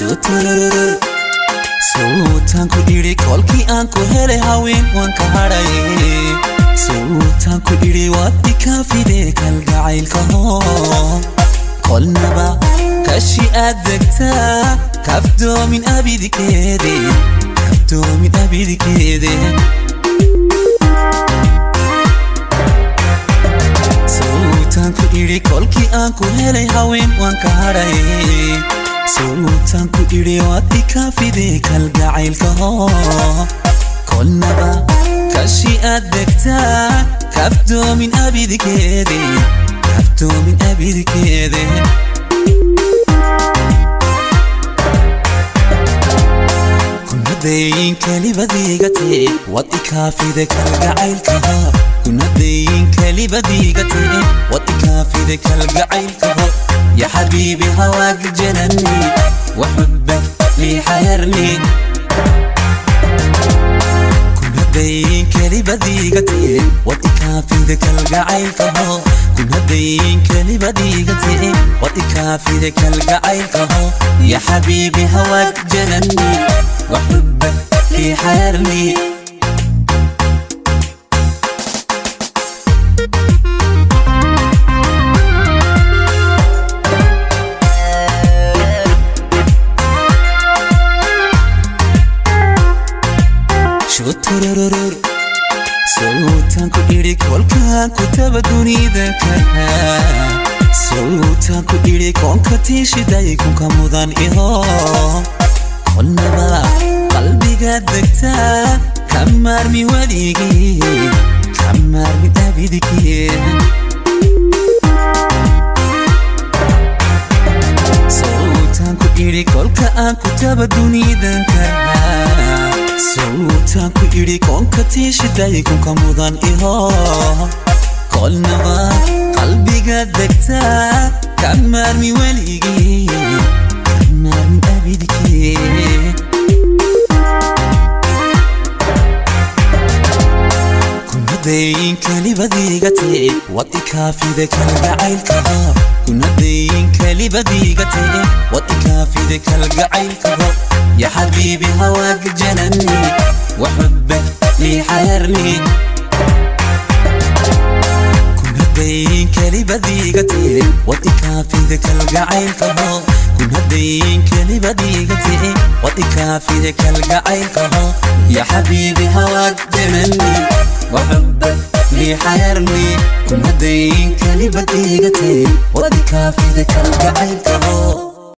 Shutururur Sultan ku idhi kolkii aan ku helay haween waan ka hadhay Sultan ku idhi waad ikaafide kalgacaylka hoo Kolnaba kashi aad degtaa kaftoomin abidikeede kaftoomin abidikeede Sultan ku idhi kolkii aan ku helay haween waan ka hadhay Sultan ku idhi waad ikaafide kalgacaylka hoo Kolnaba kashi aad degtaa kaftoomin abidikeede kaftoomin abidikeede Kunadayin kalibadiigate waad ikaafide kalgacaylka Kunadayin kalibadiigate waad ikaafide kalgacaylka يا حبيبي هواك جنني وحبك لي حيرني كنهدين كلبديقتي وإكافي kalgacaylka كنهدين كلبديقتي وإكافي kalgacaylka يا حبيبي هواك جنني وحبك لي حيرني Shutururur Sultan ku idhi kolkaan ku taba dunida kaha Sultan ku idhi koonka tiishiday kunka mudan iho Kolnaba qalbiga degtaa ka maarmi weligii ka maarmi abidikii Sultan ku idhi kolka aan ku taba dunida kaha Sultan ku idhi koonka tiishiday kunka mudan iho Kolnaba qalbiga degtaa ka maarmi weligii ka maarmi abidikii Kunadayin kalibadiigate waad ikaafide kalgacaylka Kunadayin kalibadiigate waad ikaafide kalgacaylka يا حبيبي هواك جنني وحبك لي حيرني كنهدين كلبديقتي waad ikaafide kalgacaylka كنهدين كلبديقتي waad ikaafide kalgacaylka يا حبيبي هواك جنني وحبك لي حيرني كنهدين كلبديقتي waad ikaafide kalgacaylka.